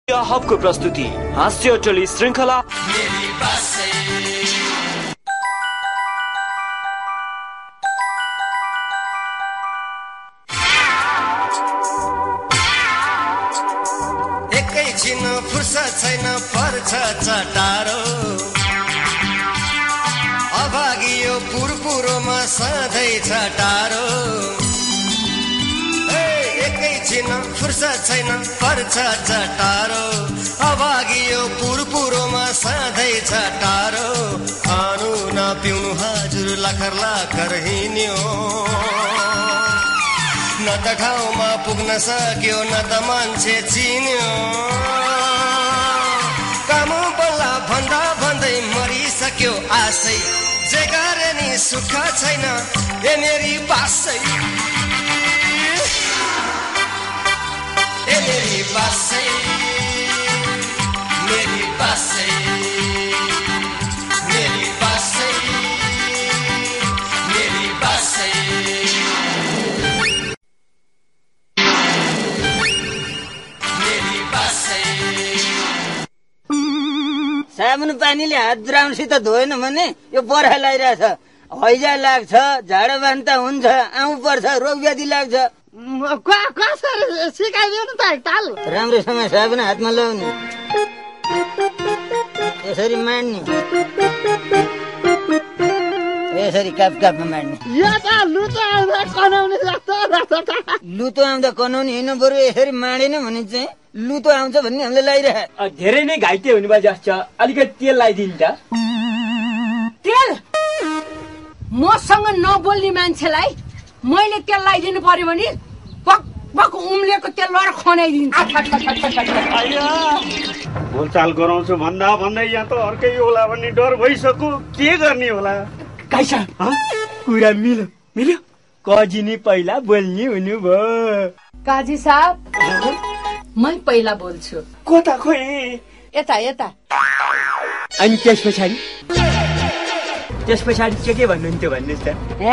हबको प्रस्तुति हास्य टोली श्रृंखला एकैछिन फुर्सद छैन पर्छ चटारो अभागियो पुरपुरोमा सधैँ चटारो एकैछिन फुर्सद छैन पर्छ चटारो अभागियो पुरपुरोमा सधैँ चटारो खानु नपिउनु हजुर लाखर लाखर हिँड्यो न त ठाउँमा पुग्न सक्यो न त मान्छे चिन्यो काम बल्ला भन्दा भन्दै मरिसक्यो आशै जे गरे नि सुख छैन ए मेरी बासै ए मेरी बासै मेरी बासै मेरी बासै मेरी बासै साबुन पानीले हात ब्राउनसित धोएन भने यो बर्खा लागिरहेछ, हैजा लाग्छ, झाडा बान्ता हुन्छ, आउँ पर्छ, रोग व्याधि लाग्छ। राम्रोसँग साबुन हातमा लाउने, यसरी माड्ने, यसरी काप कापमा माड्ने। लुतो आउँदा कनाउने होइन, बरु यसरी माडेन भने चाहिँ लुतो आउँछ भन्ने हामीले लागिरहे। धेरै नै घाइते हुने भए जस्तो अलिकति तेल लगाइदिनु त। तेल? मसँग नबोल्ने मान्छेलाई मैले तेल लगाइदिनु पर्यो भने पक पक उम्लेको तेल लगाएर खनाइदिन्छ। बोलचाल गराउँछु भन्दा भन्दै यहाँ त अर्कै होला भन्ने डर भइसक्यो, के गर्ने होला? काइसा कुरा मिल्यो मिल्यो, काजी नि पहिला बोल्ने हुनु भयो। काजी साहब मै पहिला बोल्छु। कता खोइ? यता यता। अनि त्यस पछाडि के भन्नुहुन्थ्यो भन्नुहोस् त। ए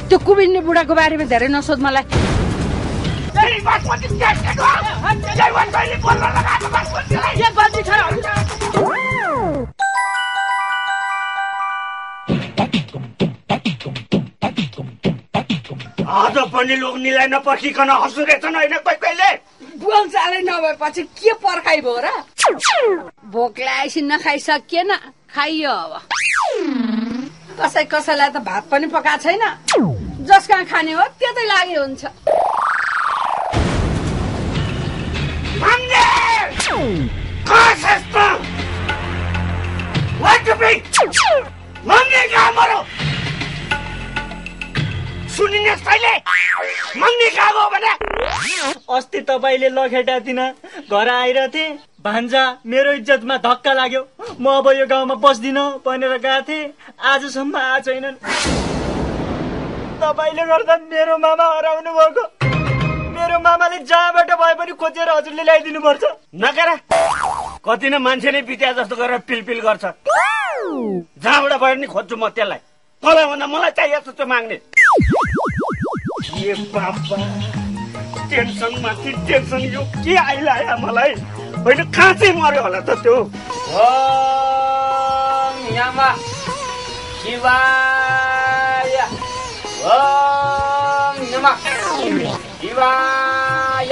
त्यो कुबिन्ने बुढाको बारेमा धेरै नसोध मलाई। आज पनि लोग्नीलाई नपर्खिकन हँसुरेछन् होइन कहिले? बोलचालै नभएपछि के पर्खाइ भयो र? भोक लागेपछि नखाइसकिएन, खाइयो अब। कसै कसैलाई त भात पनि पकाएको छैन, जस कहाँ खाने हो त्यतै लागि हुन्छ। सुनिने कहिले मङ्नी गएको भने अस्ति तपाईँले लखेटादिन घर आइरहेथे, भान्जा मेरो इज्जतमा धक्का लाग्यो, म अब यो गाउँमा बस्दिन भनेर गएको थिएँ, आजसम्म आएको छैनन्। तपाईँले गर्दा मेरो मामा हराउनु भएको, मेरो मामाले जहाँबाट भए पनि खोजेर हजुरले ल्याइदिनु पर्छ। नगर कति न मान्छे नै बित्या जस्तो गरेर पिलपिल गर्छ, जहाँबाट भए पनि खोज्छु म त्यसलाई। मलाई भन्दा मलाई चाहिएको त्यो माग्ने। बाबा टेन्सन माथि टेन्सन, यो के आइलायो मलाई? होइन कहाँ चाहिँ मर्यो होला त त्यो? ओम नमः शिवाय, ओम नमः शिवाय,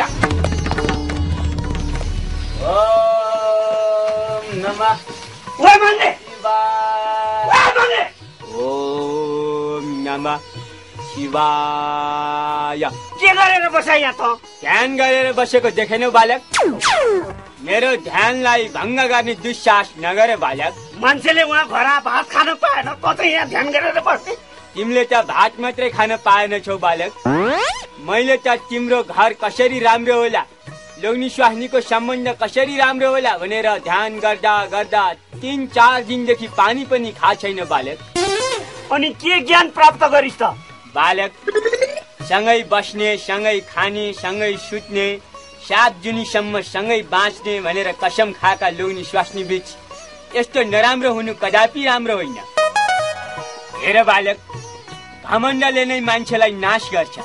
ओम नमः शिवाय, ओम नमः शिवाय। के गरेर बसा यहाँ त? ध्यान गरेर बसेको देखेनौ बालक? मेरो ध्यानलाई भङ्ग गर्ने दुस्साहस नगरे बालक। मान्छेले उहाँ घर भात खान पाएन, कतै यहाँ ध्यान गरेर बस्ने? तिमीले त भात मात्रै खान पाएनछौ बालक, मैले त तिम्रो घर कसरी राम्रो होला, लोग्नी स्वास्नीको सम्बन्ध कसरी राम्रो होला भनेर ध्यान गर्दा गर्दा 3-4 दिनदेखि पानी पनि खा छैन बालक। अनि के ज्ञान प्राप्त गरिस् त? बालक, सँगै बस्ने, सँगै खाने, सँगै सुत्ने, 7 जुनीसम्म सँगै बाँच्ने भनेर कसम खाएका लोग्नी स्वास्नी बीच यस्तो नराम्रो हुनु कदापि राम्रो होइन। हेर बालक, घमण्डले नै मान्छेलाई नाश गर्छ,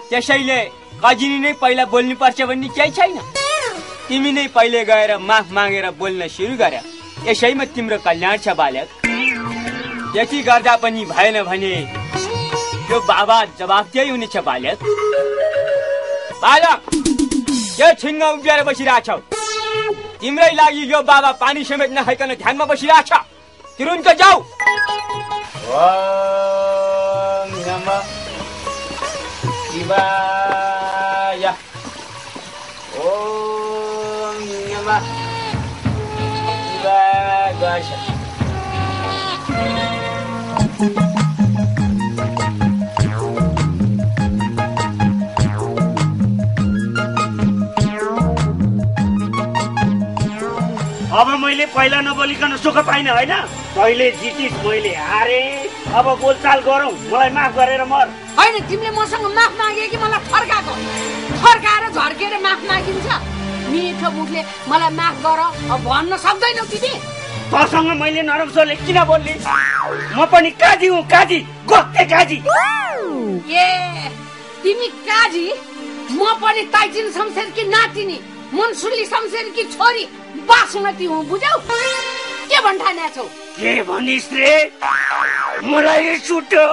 त्यसैले कजिनी नै पहिला बोल्नु पर्छ भन्ने केही छैन। तिमी नै पहिले गएर माफ मागेर बोल्न सुरु गर। यसैमा तिम्रो कल्याण छ बालक। यति गर्दा पनि भएन भने यो बाबा जवाफदेही हुनेछ बालक। बालक के छिङ्ग उभिएर बसिरहेछौ? तिम्रै लागि यो बाबा पानी समेत नखाइकन ध्यानमा बसिरहेछ। तुरुन्त जाऊ। ओम नमः शिवाय। ओम नमः शिवाय। अब मैले पहिला नबोलिकन सुख पाइनँ होइन? पहिले जितिस, मैले हारे। अब बोलचाल गरौँ, मलाई माफ गरेर मर। होइन, तिमीले मसँग माफ मागे कि मलाई फर्काएको? फर्काएर झर्केर माफ मागिन्छ? मिठो मुखले मलाई माफ गर अब भन्न सक्दैनौ तिमी? तँसँग मैले नरम स्वरले किन बोल्ने? म पनि काजी हुँ, काजी, गोक्ते काजी। ए तिमी काजी? म पनि ताइचिन शमशेरकी नातिनी, मनसुली शमशेरकी छोरी बासुमती हुँ, बुझौ? के भन्ठान्या छौ? के भनिस् रे? मलाई छुट्यो।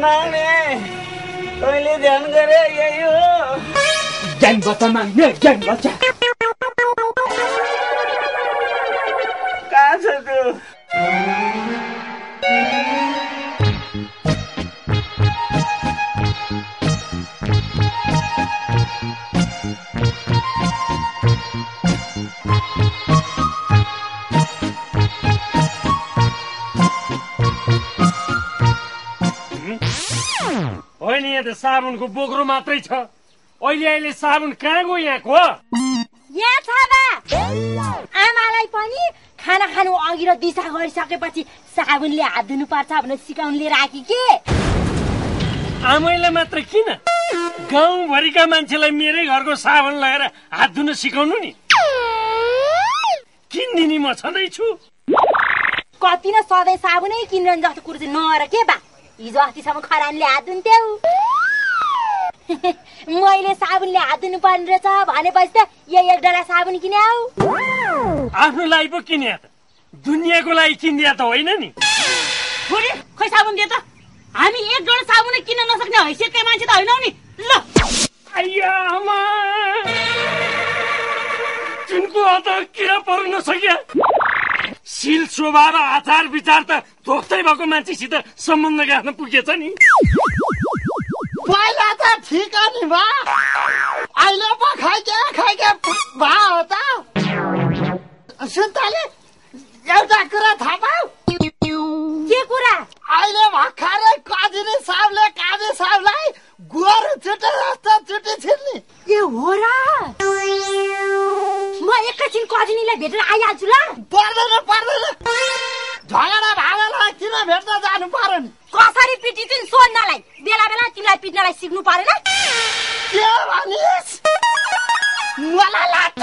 माग्ने कहिले ध्यान गरे? यही हो ज्ञान बच्चा माग्ने, ज्ञान बच्चा। कहाँ छ तँ? होइन, यहाँ त साबुनको बोक्रो मात्रै छ। अहिले साबुन कहाँ गयो यहाँको? यहाँ छ बा। आमालाई पनि खाना खानु अघि र दिशा गरिसकेपछि साबुनले हात धुनु पर्छ भनेर सिकाउनले राखी के? आमैलाई मात्र किन, गाउँभरिका मान्छेलाई मेरै घरको साबुन लगाएर हात धुन सिकाउनु नि। किन्दिनी म छँदैछु। कति न सधैँ साबुनै किन्नु जस्तो कुरो चाहिँ नगर के बा? हिजो अस्तिसम्म खरानीले हात धुन्थ्यौ। मैले साबुनले हात धुनु पर्ने रहेछ भनेपछि त एक डला साबुन किन्याउ। आफ्नो लागि पो किन्या त, दुनियाँको लागि किन्दिया त होइन नि। छोरी खै साबुन दिए त? हामी एक डोल साबुन किन्न नसक्ने हैसियतका मान्छे त होइनौ नि। ल आइया आमा, तिनको हात किरा पर्न नसक्या। शिल शोभा र आचार विचार त धोक्दै भएको मान्छेसित सम्बन्ध गाँच्न पुगेछ नि। पहिला त ठिक नि बा, अहिले पो खाइके भा हो त। सुन्ताले एउटा कुरा थाहा पाऊ? के कुरा? अहिले भर्खरै काजीले साहबले काजी साहबलाई गोरु चुटे जस्तो चुटी छिर्ने। ए हो र? म एकैछिन कजिनीलाई भेटेर आइहाल्छु ल। पर्दैन झगडा भागेलाई किन भेट्न जानु पर्यो नि? कसरी पिटिन्छन् सोध्नलाई, बेला बेला तिमीलाई पिट्नलाई सिक्नु परेन? के भनिस्? मलाई लाग्छ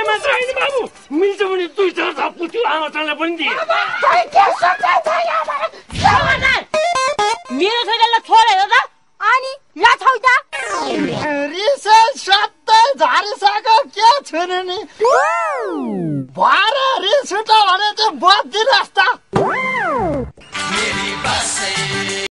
मात्र होइन बाबु, मिल्छ भने दुई चार थप्पु त्यो आमाचालाई पनि दिए। मेरो छोरीलाई छोडेर त अनि ल छौ त। रिसै सत्तै झारिसक्यो, के छुनु नि? भएर रिस उठ भने चाहिँ बस